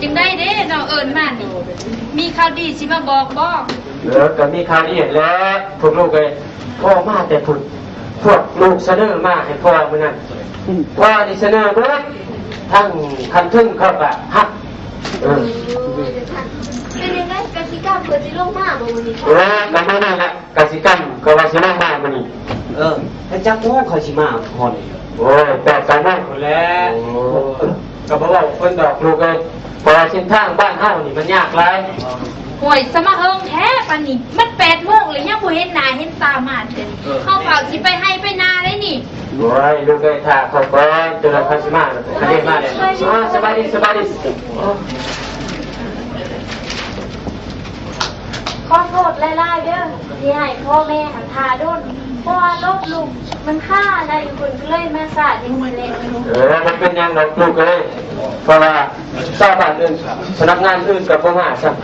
ຈັ່ງໃດເດ້ນ້ອງເອີ້ນມານີ້ ມີຂ່າວດີຊິມາບອກບໍ່? ເອີ ກໍມີຂ່າວດີຫັ້ນແຫຼະພວກລູກເອີຍ. ພໍ່ມາແຕ່ພຸ້ນ ພວກລູກສະເໜີມາໃຫ້ພໍ່ມື້ນັ້ນ ພໍ່ນີ້ສະເໜີເບິດ ທັງຂັ້ນເທິງເຂົາກໍຮັບ. ເອີ ເປັນຈັ່ງໃດ ກະສິກຳເພິ່ນຊິລົງມາບໍ່ມື້ນີ້? ເອີ ກໍມື້ນີ້ແຫຼະ ກະສິກຳເຂົາວ່າຊິລົງມາມື້ນີ້. ເອີ ແລ້ວຈັກໂມງເຂົາຊິມາຮອດນີ້? ໂອ້ຍ ແປດເກົ້າໂມງພຸ້ນແຫຼະ. ໂອ້ ກໍບໍ່ເວົ້າເພິ່ນດອກລູກເອີຍ ເພາະວ່າເສັ້ນທາງບ້ານເຮົານີ້ມັນຍາກຫຼາຍ. ໂອ້ຍ ສະມາເຫິງແທ້ປານນີ້ ມັນແປດໂມງແລ້ວ ຍັງບໍ່ເຫັນໜ້າເຫັນຕາມາເທື່ອ. ເອີ ເຮົາເຝົ້າຊິໄປໄຮ່ໄປນາໄດ໋ນີ້. ໂອ້ຍ ລູກເອີຍ ຖ້າເຂົາກ່ອນ ຈົນກວ່າເຂົາຊິມາ. ອັນນີ້ມາແລ້ວ. ອ່າ ສະບາຍດີ ສະບາຍດີ. ຂໍໂທດຫຼາຍໆເດີ ທີ່ໃຫ້ພໍ່ແມ່ຫັ້ນຖ້າດົນ ເພາະວ່າລົດລູກມັນຄາໄດ້ຢູ່ພຸ້ນ ກໍເລີຍມາຊ້າຈັ່ງຊີ້ແຫຼະ. ເອີ ບໍ່ເປັນຫຍັງດອກລູກເອີຍ ເພາະວ່າຊາວບ້ານອື່ນ ພະນັກງານອື່ນກໍບໍ່ມາຊ້ຳ.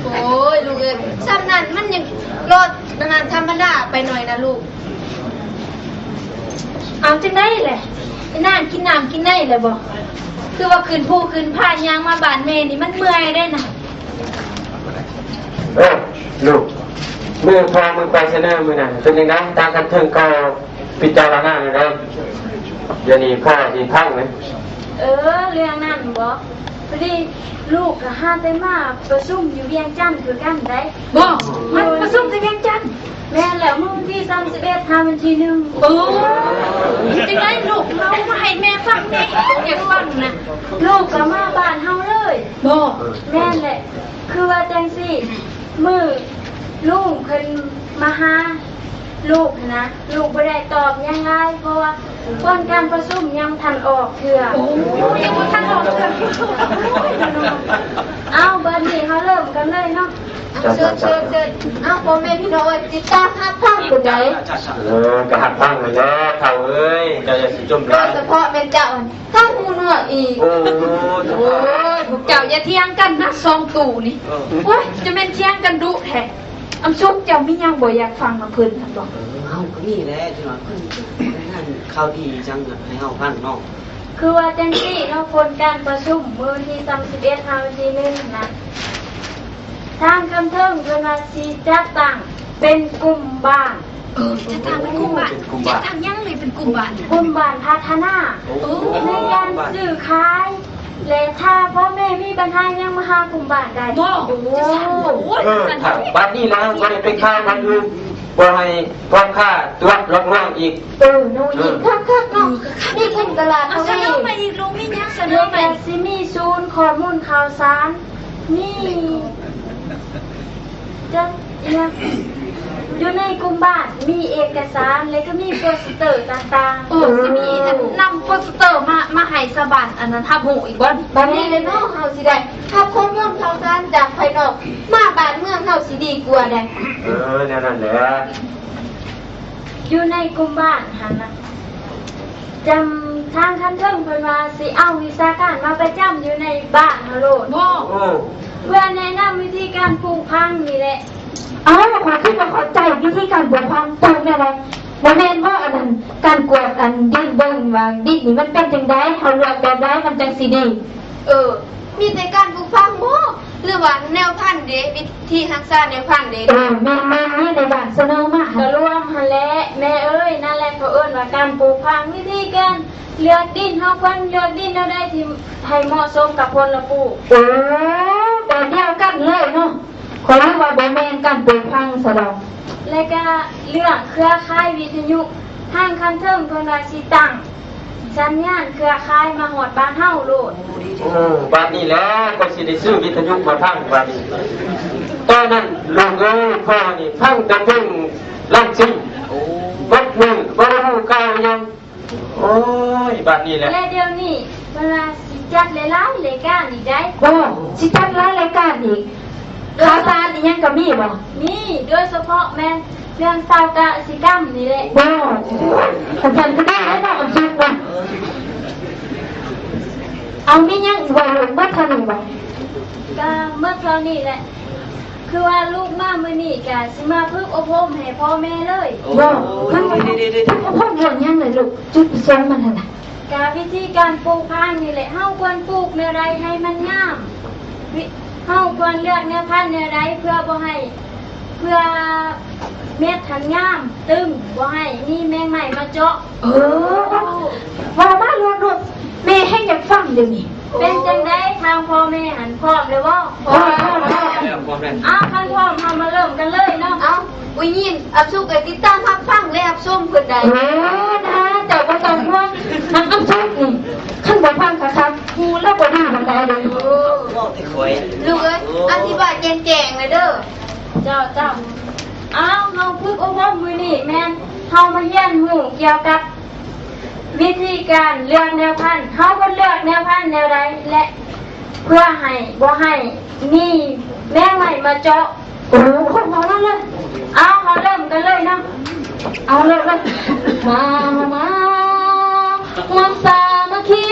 ໂອ້ຍ ລູກເອີຍ ຊ່ຳນັ້ນມັນຍັງລົດອັນນັ້ນທຳມະດາໄປໜ້ອຍນະລູກ. ເອົາຈັ່ງໃດແຫຼະ ອີນາງກິນນ້ຳກິນໃນແລ້ວບໍ່? ຄືວ່າຂຶ້ນພູຂຶ້ນຜາຍ່າງມາບ້ານແມ່ນີ້ມັນເມື່ອຍເດ້ນະ. ເອີ ລູກ ມື້ພໍ່ມຶງໄປສະເໜີມື້ນັ້ນ ເປັນຈັ່ງໃດ? ທາງຂັ້ນເທິງເຂົາພິຈາລະນາແນວໃດ? ດຽວນີ້ພໍ່ຊິພັງເລີຍ. ເອີ ເລື່ອງນັ້ນບໍ? ພໍດີລູກກໍຫາແຕ່ມາປະຊຸມຢູ່ວຽງຈັນຄືກັນໄດ໋. ບໍ່ ມາປະຊຸມທີ່ວຽງຈັນ? ແມ່ນແລ້ວ ມື້ວັນທີສາມສິບເອັດຫາວັນທີໜຶ່ງ. ໂອ້ ຈັ່ງໃດລູກ ເລົ່າມາໃຫ້ແມ່ຟັງແດ່ ຢາກຟັງນະ. ລູກກໍມາບ້ານເຮົາເລີຍ. ບໍ່ ແມ່ນແຫຼະ ຄືວ່າຈັ່ງຊີ້ ມື້ລຸງເພິ່ນມາຫາລູກຫັ້ນນະ ລູກບໍ່ໄດ້ຕອບຫຍັງຫຼາຍ ເພາະວ່າຜົນການປະຊຸມຍັງບໍ່ທັນອອກເທື່ອ. ໂອ້ ຍັງບໍ່ທັນອອກເທື່ອ. ເອົ້າ ບາດນີ້ເຮົາເລີ່ມກັນເລີຍເນາະ. ເຊີນ ເຊີນ ເຊີນ. ເອົ້າ ພໍ່ແມ່ພີ່ນ້ອງເອີຍ ຕິດຕາມຮັບຟັງຜູ້ໃດ? ເອີ ກໍຮັບຟັງຫັ້ນແຫຼະເຖົ້າເອີຍ ເຈົ້າຢ່າຊິຈົ່ມຫຼາຍ ໂດຍສະເພາະແມ່ນເຈົ້າຫັ້ນ ທັງຫູໜວກອີກ. ໂອ້ ໂອ້ຍ ພວກເຈົ້າຢ່າຖຽງກັນນະ ສອງຕູ້ນີ້. ເອີ ໂອ້ຍ ຈະແມ່ນຖຽງກັນດຸແທ້. ອຳສຸກ ເຈົ້າມີຫຍັງບໍ່ ຢາກຟັງນຳເພິ່ນຫັ້ນບໍ່? ເອີ ເຮົາກໍມີແຫຼະ ທີ່ວ່າເພິ່ນໄດ້ງານຂ່າວດີຫຍັງໃຫ້ເຮົາຟັງເນາະ. ຄືວ່າຈັ່ງຊີ້ເນາະ ຜົນການປະຊຸມມື້ວັນທີສາມສິບເອັດຫາວັນທີໜຶ່ງຫັ້ນນະ ທາງຂັ້ນເທິງເພິ່ນວ່າຊິຈັດຕັ້ງເປັນກຸ່ມບ້ານ. ເອີ ຈັດຕັ້ງເປັນກຸ່ມບ້ານ. ຈັດຕັ້ງຫຍັງເລີຍເປັນກຸ່ມບ້ານ? ກຸ່ມບ້ານພັດທະນາ. ໂອ້ ໃນການຊື້ຂາຍ ແລະ ຖ້າພໍ່ແມ່ມີບັນຫາຫຍັງມາຫາກຸ່ມບ້ານໄດ້. ບໍ່ ໂອ້ ຈັງຊັ້ນບໍ່? ໂອ້ຍ ເອີ ບັດນີ້ແລ້ວບໍ່ໄດ້ໄປຂາຍບ້ານອື່ນ ບໍ່ໃຫ້ພໍ່ຄ້າຕົວະຫຼອກລວງອີກ. ເອີ ໜູຍິງຄັກໆເນາະ. ເອີ ມີເປັນຕະຫຼາດ. ເອົາ ເຂົາ ສະເໜີມາອີກລູກ ມີຫຍັງສະເໜີມາອີກ? ແລະ ກະຊິມີສູນຂໍ້ມູນຂ່າວສານ ມີ ຈັກອີຫຍັງ ຢູ່ໃນກຸ່ມບ້ານ ມີເອກະສານ ແລະ ກໍມີໂປສເຕີຕ່າງໆ. ເອີ ຊິມີນຳໂປສເຕີມາ ມາໃຫ້ຊາວບ້ານອັນນັ້ນຮັບຮູ້ອີກບໍ່? ບັດນີ້ແຫຼະເນາະ ເຮົາຊິໄດ້ຮັບຂໍ້ມູນຂ່າວສານຈາກພາຍນອກ ມາບ້ານເມືອງເຮົາຊິດີກວ່າໃດ. ເອີ ແນວນັ້ນແຫຼະ. ຢູ່ໃນກຸ່ມບ້ານຫັ້ນນະ ຈຳ ທາງຂັ້ນເທິງເພິ່ນວ່າຊິເອົາວິຊາການມາປະຈຳຢູ່ໃນບ້ານເຮົາໂລດ. ໂອ້ ໂອ້ ເພື່ອແນະນຳວິທີການປູກຝັງນີ້ແຫຼະ. ເອົ້າ ຂ້ອຍຄິດວ່າເຂົ້າໃຈວິທີການປູກຝັງ ປູກແນວໃດ? ບໍ່ແມ່ນບໍ່ ອັນນັ້ນ ການກວດອັນດິນເບິ່ງວ່າດິນນີ້ມັນເປັນຈັ່ງໃດ ເຮົາລວກແບບໃດມັນຈັ່ງຊິດີ? ເອີ ມີແຕ່ການປູກຝັງບໍ ຫຼືວ່າແນວພັນເດ ວິທີຮັກສາແນວພັນເດ? ເອີ ແມ່ນໆ ຢູ່ໃນບ້ານສະເໜີມາ ກະລວມຫັ້ນແຫຼະແມ່ເອີຍ. ນັ້ນແຫຼະເຂົາເອີ້ນວ່າການປູກຝັງ ວິທີການເລືອກດິນ ເຮົາຄວນເລືອກດິນແນວໃດທີ່ໃຫ້ເໝາະສົມກັບຜົນລະປູກ. ໂອ້ ແບບດຽວກັນເລີຍເນາະ. ຂ້ອຍວ່າບໍ່ແມ່ນການປູກຝັງຊະດອກ. ແລະກະເລື່ອງເຄືອຂ່າຍວິທະຍຸ ທາງຂັ້ນເທິງເພິ່ນວ່າຊິຕັ້ງສັນຍານເຄືອຂ່າຍມາຮອດບ້ານເຮົາໂລດ. ໂອ້ ບາດນີ້ແຫຼະ ຂ້ອຍຊິໄດ້ຊື້ວິທະຍຸມາຟັງບາດນີ້. ຕອນນັ້ນລູກເອີຍ ພໍ່ນີ້ຟັງແຕ່ເທິງລັງຊິງ ໂອ້ ເບິດມື້ ບໍ່ໄດ້ຮູ້ຂ່າວຫຍັງ. ໂອ້ຍ ບາດນີ້ແຫຼະ. ແລະດຽວນີ້ເພິ່ນວ່າຊິຈັດຫຼາຍໆລາຍການອີກໃດ໋. ບໍ່ ຊິຈັດຫຼາຍລາຍການອີກ. ຂ່າວສານອີຫຍັງກໍມີບໍ່? ມີ ໂດຍສະເພາະແມ່ນເລື່ອງຊາວກະສິກຳນີ້ແຫຼະ. ບໍ່ ຄັນຊັ້ນກໍໄດ້ເນາະ ອັນສຸກວ່າ. ເອົາ ມີຫຍັງອີກບໍ່ ເບິດເທົ່ານີ້ບໍ່? ກະໝົດເທົ່ານີ້ແຫຼະ. ຄືວ່າລູກມາມື້ນີ້ກະຊິມາຝຶກອົບຮົມໃຫ້ພໍ່ແມ່ເລີຍ. ໂອ້ ບໍ່ ເພິ່ນ ເດໆໆ ຝຶກອົບຮົມເລື່ອງຫຍັງລະລູກ? ຈຸດປະສົງມັນຫັ້ນນະ? ກະວິທີການປູກຜັງນີ້ແຫຼະ ເຮົາຄວນປູກແນວໃດໃຫ້ມັນງາມ. ເຮົາຄວນເລືອກແນວພັນແນວໃດ ເພື່ອບໍ່ໃຫ້ ເພື່ອເມັດຫັ້ນງາມຕຶງ ບໍ່ໃຫ້ມີແມງໄມ້ມາເຈາະ. ເອີ ເວົ້າມາໂລດ ແມ່ແຮງຢາກຟັງດຽວນີ້. ເປັນຈັ່ງໃດ ທາງພໍ່ແມ່ຫັ້ນພ້ອມແລ້ວບໍ່? ພ້ອມ ພ້ອມ ພ້ອມ. ເອົາ ຄັນພ້ອມ ເຮົາມາເລີ່ມກັນເລີຍເນາະ. ເອົາ ອຸຍຍິນ ອັບສຸກກໍຕິດຕາມຮັບຟັງ ແລະ ຮັບຊົມເພິ່ນໄດ້. ເອີ ນາ ເຈົ້າບໍ່ຕ້ອງຫ່ວງ ນາງອັບສຸກນີ້ ຄັນບໍ່ຟັງຄັກໆ ຫູລາວບໍ່ດີປານໃດເດ້. ໂອ້ ເວົ້າແຕ່ຂ້ອຍ ລູກເອີຍ ອະທິບາຍແຈ້ງໆແດ່ເດີ. ເຈົ້າ ເຈົ້າ. ເອົາ ເຮົາຝຶກອົບຮົມມື້ນີ້ແມ່ນເຮົາມາຮຽນຮູ້ກ່ຽວກັບວິທີການເລືອກແນວພັນ ເຮົາຄວນເລືອກແນວພັນແນວໃດ ແລະ ເພື່ອໃຫ້ບໍ່ໃຫ້ມີແມງໄມ້ມາເຈາະ. ໂອ້ ເອົາເລີຍ ເອົາ ເຮົາເລີ່ມກັນເລີຍເນາະ. ເອົາເລີຍ ເລີຍ ມາ ມາ ມາ ມາສາມັກຄີ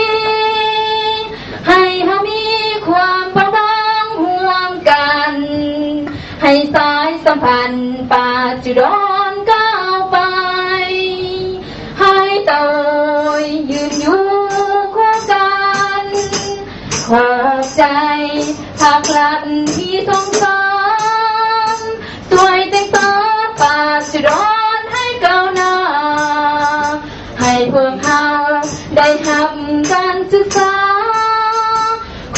ໃຫ້ເຮົາມີຄວາມປອງດອງຮ່ວມກັນ ໃຫ້ສາຍສຳພັນປາດຈຸດອນກ້າວໄປ ໃຫ້ເຕົ້າໂອຍຢືນຢູ່ຄູ່ກັນ. ຂອບໃຈພາກລັດທີ່ສົ່ງເສີມ ຊ່ວຍແຕ່ງເສີມປາດຈຸດອນໃຫ້ກ້າວໜ້າ ໃຫ້ພວກເຮົາໄດ້ຮັບການສຶກສາ.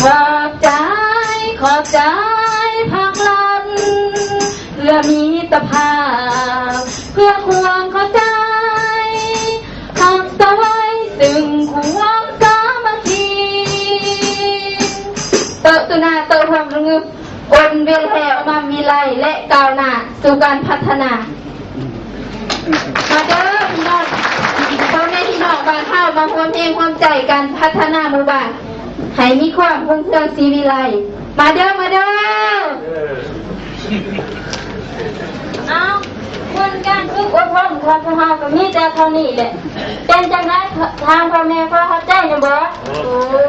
ຂອບໃຈ ຂອບໃຈພາກລັດ ເພື່ອມິດຕະພາບ ເພື່ອຄວາມເຂົ້າໃຈ ຮັກສະໄຫວຊຶ່ງຄວາມສາມັກຄີ. ໂຕະຕຸໜາ ໂຕະຮ່ວມງຶບ ອົນເວແຮວມາວິໄລ ແລະ ກ້າວໜ້າສູ່ການພັດທະນາ. ມາເດີພີ່ນ້ອງ ພໍ່ແມ່ພີ່ນ້ອງບ້ານເຮົາ ມາຮ່ວມແຮງຮ່ວມໃຈກັນພັດທະນາໝູ່ບ້ານ ໃຫ້ມີຄວາມຮຸ່ງເຮືອງສີວິໄລ. ມາເດີ ມາເດີ. ເອົາ ຜົນການຝຶກອົບຮົມຂອງພວກເຮົາກໍມີແຕ່ເທົ່ານີ້ແຫຼະ. ເປັນຈັ່ງໃດ ທາງພໍ່ແມ່ພໍເຂົ້າໃຈຢູ່ບໍ່? ໂອ້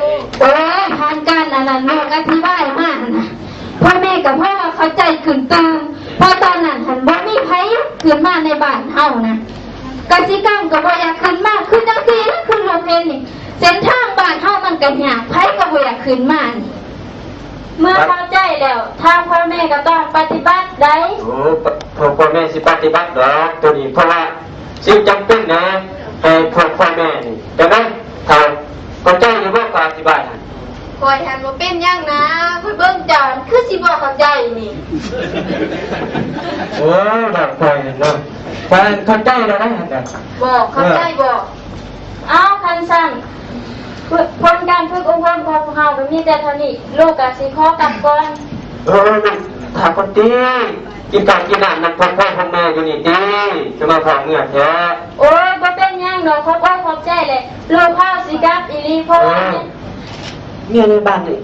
ຍ ໂອ້ຍ ຜ່ານການອັນນັ້ນ ນ້ອງອະທິບາຍມາຫັ້ນນະ ພໍ່ແມ່ກໍພໍວ່າເຂົ້າໃຈຂຶ້ນຕື່ມ ເພາະຕອນນັ້ນຫັ້ນບໍ່ມີໃຜຂຶ້ນມາໃນບ້ານເຮົານະ ກະສິກຳກໍບໍ່ຢາກຂຶ້ນມາ ຄືຈັ່ງຊີ້ນະ ຄືລູກເຫັນນີ້ ເສັ້ນທາງບ້ານເຮົາມັນກໍຍາກ ໃຜກໍບໍ່ຢາກຂຶ້ນມານີ້. ເມື່ອເຂົ້າໃຈແລ້ວ ທາງພໍ່ແມ່ກໍຕ້ອງປະຕິບັດໃດ. ໂອ້ ພໍ່ ພໍ່ແມ່ຊິປະຕິບັດດອກໂຕນີ້ ເພາະວ່າສິ່ງຈຳເປັນນະ ໃຫ້ພວກພໍ່ແມ່ນີ້ ຈັ່ງໃດ ເຂົ້າ ເຂົ້າໃຈຢູ່ບໍ່ ຂ້ອຍອະທິບາຍຫັ້ນ? ຂ້ອຍຫັ້ນບໍ່ເປັນຫຍັງນາ ຂ້ອຍເບິ່ງເຈົ້າຫັ້ນຄືຊິບໍ່ເຂົ້າໃຈນີ້. ໂອ້ຍ ບາດຂ້ອຍເນາະ ຂ້ອຍເຂົ້າໃຈແລ້ວນະ. ບໍ່ເຂົ້າໃຈບໍ່? ເອີ ເອົາ ຄັນຊັ້ນ ຜົນການຝຶກອົບຮົມຂອງພວກເຮົາກໍມີແຕ່ເທົ່ານີ້ ລູກກໍຊິຂໍກັບກ່ອນ. ເອີ ເອີ ລູກຖ້າກ່ອນຕິ ກິນເຂົ້າກິນນ້ຳນຳພໍ່ນຳແມ່ຢູ່ນີ້ຕິ ຄືມາຟ້າວເມືອແທ້. ໂອ້ຍ ບໍ່ເປັນຫຍັງດອກ ຂອບອົກຂອບໃຈແຫຼະ ລູກພາວຊິກັບອີ່ຫຼີ ເພາະວ່າ ເອີ ເມຍໃນບ້ານນີ້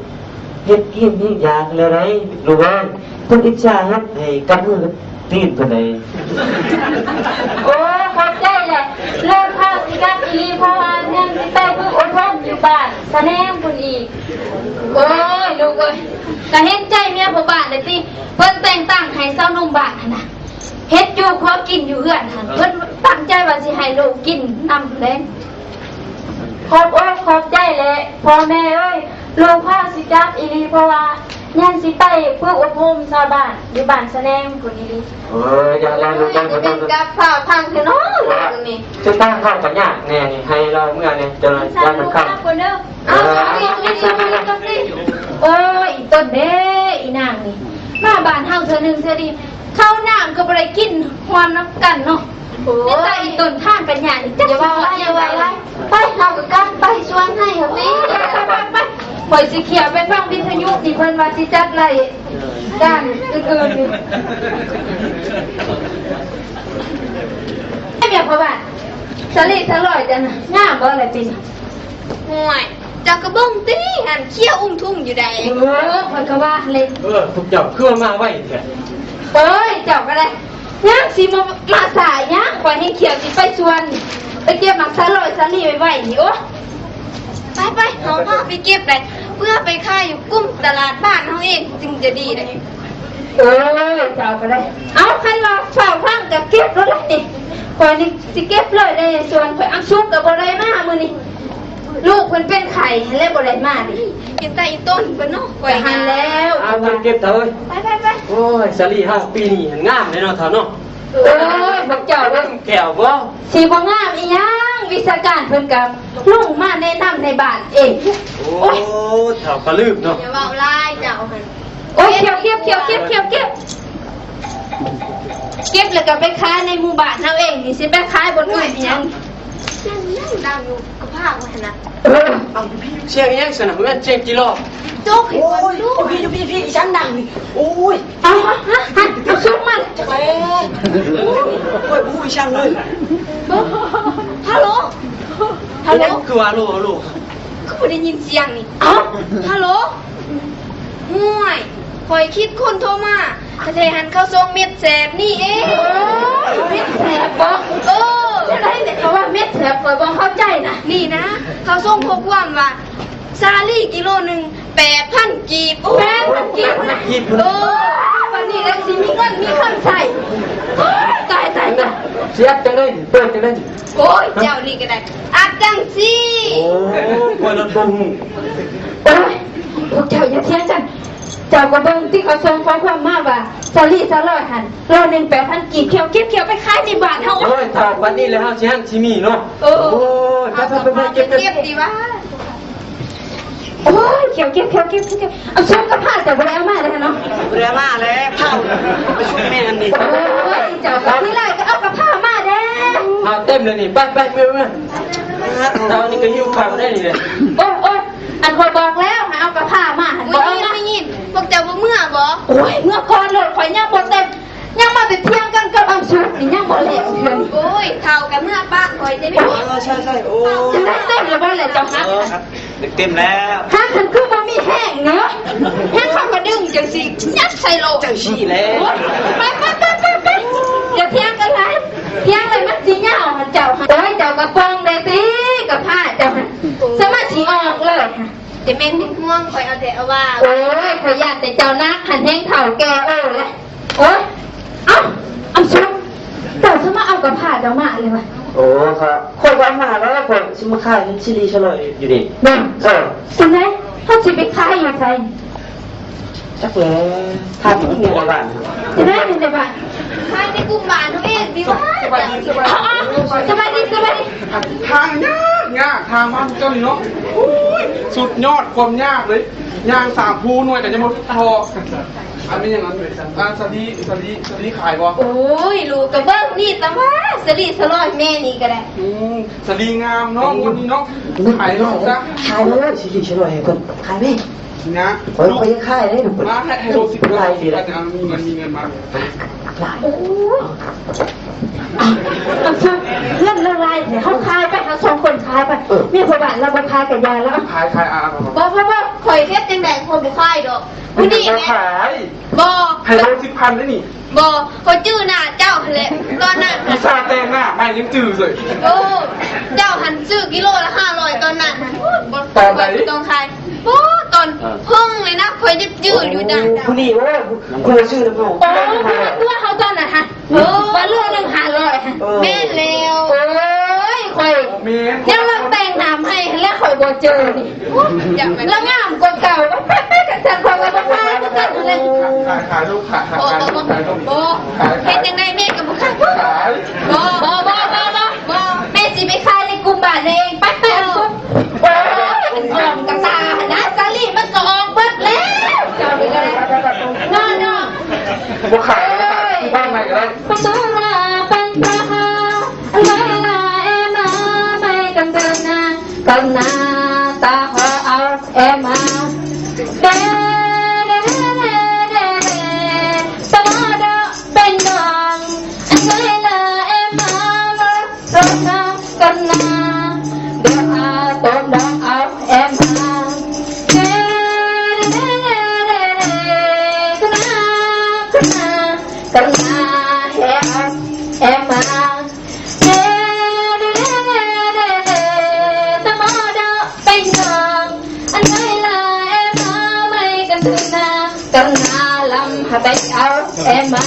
ເຮັດກິນເຮັດຢາກແລ້ວໃດ໋ ລູກເອີຍ. ເພິ່ນອິດສາເຮັດໃຫ້ກັບມືກັບຕີນເພິ່ນໃດ. ໂອ້ ຂອບໃຈແຫຼະ ລູກພາວຊິກັບອີ່ຫຼີ ເພາະວ່າຍັງຊິໄປຝຶກອົບຮົມຢູ່ບ້ານສະແໜງພຸ້ນອີກ. ໂອ້ຍ ລູກເອີຍ ກະເຫັນໃຈເມຍພໍ່ບ້ານແຫຼະຕິ ເພິ່ນແຕ່ງຕັ້ງໃຫ້ຊາວໜຸ່ມບ້ານຫັ້ນນະ ເຮັດຢູ່ຄົວກິນຢູ່ເຮືອນຫັ້ນ ເພິ່ນຕັ້ງໃຈວ່າຊິໃຫ້ລູກກິນນຳແລງ. ຂອບອົກຂອບໃຈແຫຼະພໍ່ແມ່ເອີຍ ລູກພາວຊິກັບອີ່ຫຼີ ເພາະວ່າຍັງຊິໄປຝຶກອົບຮົມຊາວບ້ານຢູ່ບ້ານສະແໜງພຸ້ນອີ່ຫຼີ. ເອີ ຢ່າແລະ ລູກເອີຍ ບໍ່ຕ້ອງກັບ ຟ້າວພັງແທ້ເນາະ ເອີ ນີ້ ຊິຕາເຮົາກໍຍາກແນ່ນີ້ ໃຫ້ລາວເມືອແນ່ ຈັກໜ້ອຍ ມັນຄ່ຳ. ເອີ ເອົາ ໂອ້ຍ ອີ່ຕົນເດ້ ອີ່ນາງນີ້ ມາບ້ານເຮົາເທື່ອໜຶ່ງເທື່ອດີ ເຂົ້ານ້ຳກໍບໍ່ໄດ້ກິນຮ່ວມນຳກັນເນາະ. ໂອ້ຍ ມີແຕ່ອີ່ຕົນທາງກັນຍານີ້ ຈັກຊິເຮັດແນວໃດ. ໄປ ເຮົາກໍກັບໄປສວນໄຮ່ເຮົາແມ່. ໄປ ໄປ ໄປ ຂ້ອຍຊິຂ້ຽວໄປຟັງວິທະຍຸທີ່ເພິ່ນວ່າຊິຈັດລາຍການອື່ນໆຢູ່. ໄອ້ເມຍພໍ່ບ້ານ ສະຫຼີສະຫຼອຍຈັ່ງນະ ງາມບໍ່ລະຕິ? ໂອ້ຍ ເຈົ້າກໍເບິ່ງຕິ ຫັ້ນຂຽວອຸ້ມທຸ່ມຢູ່ໃດ. ເອີ ຂ້ອຍກໍວ່າຫັ້ນແຫຼະ. ເອີ ພວກເຈົ້າຄືວ່າມາໄວແທ້? ໂອ້ຍ ເຈົ້າກໍໄດ້ ຍັງຊິມາ ມາສາຍຫຍັງ ຂ້ອຍແຮ່ງຂຽວຊິໄປສວນ ໄປເກັບໝາກສະຫຼອຍສະຫຼີໄວ້ໆນີ້. ໂອ້ ໄປໆ ເຮົາພາໄປເກັບໄດ້ ເພື່ອໄປຂາຍຢູ່ກຸ່ມຕະຫຼາດບ້ານເຮົາເອງ ຈຶ່ງຈະດີໄດ໋. ເອີ ເຈົ້າກໍໄດ້. ເອົາ ຄັນວ່າຟ້າວພັງກໍເກັບໂລດແຫຼະນີ້ ຂ້ອຍນີ້ຊິເກັບເລີຍໃນສວນຂ້ອຍ. ອຳສຸກກໍບໍ່ໄດ້ມາມື້ນີ້ ລູກເພິ່ນເປັນໄຂ້ຫັ້ນແຫຼະ ບໍ່ໄດ້ມານີ້. ກິນແຕ່ອີຕົ້ນເພິ່ນເນາະ ຂ້ອຍຫັ້ນແລ້ວ ເອົາເກັບເຖົ້າເອີຍ ໄປໆໆ ໂອ້ຍ ສາລີເຮົາປີນີ້ຫັ້ນງາມເດ້ເນາະເຖົ້າເນາະ ໂອ້ຍ ພວກເຈົ້າເບິ່ງແກ້ວບໍ່ ຊິບໍ່ງາມອີ່ຫຍັງ ວິຊາການເພິ່ນກໍລົງມາແນະນຳໃນບ້ານເອງ ໂອ້ຍ ໂອ້ຍ ເຖົ້າກໍລືມເນາະ ຢ່າເວົ້າຫຼາຍເຈົ້າຫັ້ນ ໂອ້ຍ ເກັບ ເກັບ ເກັບ ເກັບ ເກັບ ເກັບແລ້ວກໍໄປຂາຍໃນໝູ່ບ້ານເຮົາເອງນີ້ ຊິໄປຂາຍບ່ອນອື່ນອີ່ຫຍັງ ສຽງຫຍັງດັງຢູ່ກະພາກວ່າຫັ້ນນະ ເອີ ເອົາ ຢູ່ພີ້ ສຽງອີ່ຫຍັງຊັ້ນນະ ບໍ່ແມ່ນສຽງຈີລໍ ໂຈກ ໂອ້ຍ ຢູ່ພີ້ ຢູ່ພີ້ ອີ່ຫຍັງດັງນີ້ ໂອ້ຍ ເອົາ ເອົາ ເອົາ ເອົາ ຊຸກມັນ ຈັກແລ້ວ ໂອ້ຍ ບໍ່ຮູ້ອີ່ຫຍັງເລີຍ ຮັລໂຫຼ ຮັລໂຫຼ ອີ່ຫຍັງຄືວ່າ ຮັລໂຫຼ ຮັລໂຫຼ ຄືບໍ່ໄດ້ຍິນສຽງນີ້ ເອົ້າ ຮັລໂຫຼ ຫ້ວຍ ຂ້ອຍຄິດຄົນໂທມາ ແທ້ໆ ຫັ້ນເຂົາສົ່ງເມັດແສບນີ້ເອງ ເມັດແສບບໍ? ເອີ ຈັ່ງໃດນີ້ ເຂົາວ່າເມັດແສບ ຂ້ອຍບໍ່ເຂົ້າໃຈນະ ນີ້ນະ ເຂົາສົ່ງຂໍ້ຄວາມວ່າ ສາລີກິໂລໜຶ່ງ ແປດພັນກີບ ໂອ້ຍ ແປດພັນກີບ ເອີ ບັດນີ້ລະຊິມີເງິນມີຄຳໃຊ້ ໂອ້ຍ ຕາຍ ຕາຍ ຕາຍ ຊິອັດຈັ່ງໃດນີ້ ເປີດຈັ່ງໃດນີ້ ໂອ້ຍ ເຈົ້ານີ້ກໍໄດ້ ອັດຈັ່ງຊີ້ ໂອ້ຍ ຂ້ອຍລະບໍ່ຮູ້ ໂອ້ຍ ພວກເຈົ້າຢ່າຖຽງກັນ ເຈົ້າກໍເບິ່ງຕິ ເຂົາສົ່ງຂໍ້ຄວາມມາວ່າ ສາລີສາລອຍຫັ້ນ ໂລໜຶ່ງ ແປດພັນກີບ ຂ້ຽວ ເກັບ ຂ້ຽວໄປຂາຍໃນບ້ານເຮົາ ໂອ້ຍ ຖ້າປານນີ້ແລ້ວເຮົາຊິຫັນຊິມີເນາະ ເອີ ໂອ້ຍ ໄປ ໄປ ໄປ ເກັບ ເກັບ ເກັບ ເກັບ ດີວ່າ ໂອ້ຍ ຂ້ຽວເກັບ ຂ້ຽວເກັບ ຂ້ຽວເກັບ ເອົາຊອມກະພາເຈົ້າບໍ່ໄດ້ເອົາມາເດ້ເນາະ ບໍ່ໄດ້ເອົາມາແລ້ວ ເຜົາໄປຊຸກແມ່ຫັ້ນນີ້ ໂອ້ຍ ເຈົ້າກໍທີໄລກໍເອົາກະພາມາແດ່ ເອົາເຕັມເລີຍນີ້ ໄປ ໄປ ເມືອ ເມືອ ເຮົານີ້ກໍຫິວເຂົ້າໄດ້ນີ້ແຫຼະ ໂອ້ຍ ໂອ້ຍ ອັນຂ້ອຍບອກແລ້ວໃຫ້ເອົາກະພາມາຫັ້ນ ບໍ່ໄດ້ຍິນ ພວກເຈົ້າບໍ່ເມືອບໍ? ໂອ້ຍ ເມືອກ່ອນໂລດ ຂ້ອຍຍັງບໍ່ເຕັມ ຍັງມາແຕ່ຖຽງກັນກັບອັນສຸກນີ້ ຍັງບໍ່ແລ້ວເທື່ອນີ້ ໂອ້ຍ ເຖົ້າກໍເມືອປະຂ້ອຍເດ້ ເອີ ໃຊ່ໆ ໂອ້ຍ ຈັ່ງໃດເຕັມແລ້ວບໍ່ລະເຈົ້າ? ເອີ ເຕັມແລ້ວ ຫາກຄັນຄືບໍ່ມີແຮງເນາະ ແຮງເຂົາກໍດຶງຈັ່ງຊີ້ ຍັດໃສ່ໂລດ ຈັ່ງຊີ້ແຫຼະ ໂອ້ຍ ໄປໆໆໆ ຢ່າຖຽງກັນຫຼາຍ ຖຽງແລ້ວມັນຊິຍາວຫັ້ນເຈົ້າ ໂອ້ຍ ເຈົ້າກໍປ່ອງແດ່ຕິ ກະພາເຈົ້າຫັ້ນ ສະມາຊິອອກເລີຍ ຈະແມ່ນເປັນຫ່ວງຂ້ອຍເອົາແທ້ເອົາວ່າ ໂອ້ຍ ຂ້ອຍຢ້ານແຕ່ເຈົ້າໜັກຫັ້ນ ແຮງເຖົ້າແກ່ໂອແລ້ວ ໂອ້ຍ ເອົ້າ ອັນສຸກ ເຈົ້າຄືມາເອົາກະພາເຈົ້າມາເລີຍວະ? ໂອ້ ຂ້ອຍ ຂ້ອຍກໍເອົາມາແລ້ວ ຂ້ອຍຊິມາຂາຍນຳສາລີສາລອຍຢູ່ນີ້ ແມ່ນ ເອີ ຈັ່ງໃດ ເຮົາຊິໄປຂາຍຢູ່ໃສ? ຈັກແຫຼະ ຂາຍຢູ່ໃນບ້ານ ຈັ່ງໃດໃນບ້ານ? ຂາຍໃນກຸ່ມບ້ານເຮົາເອງຕິວະ? ສະບາຍດີ ສະບາຍດີ ສະບາຍດີ ສະບາຍດີ ທາງຍາກ ຍາກ ທາງບ້ານເຈົ້ານີ້ເນາະ ໂອ້ຍ ສຸດຍອດຄວາມຍາກເລີຍ ຍ່າງສາມພູໜ່ວຍກໍຍັງບໍ່ທໍ້ ອັນນີ້ຫຍັງ ອັນ ອາ ສາລີ ສາລີ ສາລີຂາຍບໍ່? ໂອ້ຍ ລູກກໍເບິ່ງນີ້ຕະວ່າ ສາລີສະລອຍແມ່ນີ້ກໍໄດ້ ອືມ ສາລີງາມເນາະ ງວດນີ້ເນາະ ຂາຍເລີຍ ຂາຍເລີຍ ສາລີສະລອຍໃຫ້ເພິ່ນ ຂາຍແມ່ ນະ ຂ້ອຍ ຂ້ອຍຢາກຂາຍເດ້ ມາໃຫ້ ໃຫ້ໂລສິບ ຫຼາຍດີແລ້ວ ມີເງິນ ມີເງິນມາ ຫຼາຍ ໂອ້ຍ ອັນເພິ່ນ ເງິນລາວຫຼາຍແທ້ ເຮົາຂາຍໄປ ເຮົາສອງຄົນຂາຍໄປ ເອີ ມີພໍ່ບ້ານລາວບໍ່ຂາຍກໍຢ່າລາວ ຂາຍ ຂາຍ ອ່າ ບໍ່ ບໍ່ ບໍ່ ຂ້ອຍເຮັດຈັ່ງໃດຂ້ອຍບໍ່ຂາຍດອກ ຜູ້ນີ້ແມ່ນ ບໍ່ ໃຫ້ໂລສິບພັນເດ້ນີ້ ບໍ່ ຂ້ອຍຈື່ໜ້າເຈົ້າຫັ້ນແຫຼະ ຕອນນັ້ນ ອຸດສ່າແຕ່ງໜ້າໃໝ່ຍັງຈື່ເລີຍ ໂອ້ ເຈົ້າຫັ້ນຊື້ກິໂລລະຫ້າຮ້ອຍຕອນນັ້ນ ຕອນໃດ ບໍ່ຕ້ອງຂາຍ ໂອ້ ຕອນເພິ່ງເລີຍນະ ຂ້ອຍຍັງຈື່ຢູ່ນະ ຜູ້ນີ້ ໂອ້ ຜູ້ຊື້ນຳເຮົາ ໂອ້ ຜູ້ເຮົາຕອນນັ້ນຫັ້ນ ເອີ ວ່າໂລໜຶ່ງຫ້າຮ້ອຍ ເອີ ແມ່ນແລ້ວ ໂອ້ຍ ຂ້ອຍ ແມ່ນ ຍັງວ່າແຕ່ງໜ້າໃໝ່ແລ້ວ ຂ້ອຍບໍ່ເຈີນີ້ ລາວງາມກວ່າເກົ່າ ໄປໆ ກັນຊັ້ນ ຂ້ອຍວ່າບໍ່ຂາຍຄືກັນແຫຼະ ຂາຍ ຂາຍລູກ ຂາຍ ຂາຍ ຂາຍລູກ ຂາຍລູກ ບໍ່ ຂາຍ ຂາຍ ເຮັດຈັ່ງໃດແມ່ກໍບໍ່ຂາຍ ຂາຍ ບໍ່ ບໍ່ ບໍ່ ບໍ່ ບໍ່ ແມ່ຊິໄປຂາຍໃນກຸ່ມບ້ານເອງ ໄປໆ ອັນສຸກ ໂອ້ຍ ອັນອ່ອມກະຕາຫັ້ນນະ ສາລີມັນກໍອອກເບິດແລ້ວ ເຈົ້ານີ້ກໍໄດ້ ນອນໆ ບໍ່ຂາຍ ຊື້ບ້ານໃໝ່ກໍໄດ້ ປະຕູລາປັນຕາຫາ ລາລາເອມາ ໄມກັນເດີນນາ ກັນນາ ຕາຫອເອົາເອມາ ເດ ເດ ເດ ເດ ເດ ຕະມາດອ ເປັນດອງ ໄຊລາເອມາ ມາ ໂຕນາ ກັນນາ ເດອາ ໂຕນດອງເອົາເອມາ ເດ ເດ ເດ ກັນນາ ກັນນາ ກັນນາ ເຮເອມາ ເດ ເດ ເດ ເດ ຕະມາດອ ເປັນດອງ ອັນໄຊລາເອມາ ໄມກັນເດີນນາ ກັນນາ ລຳຫາໄປເອົາເອມາ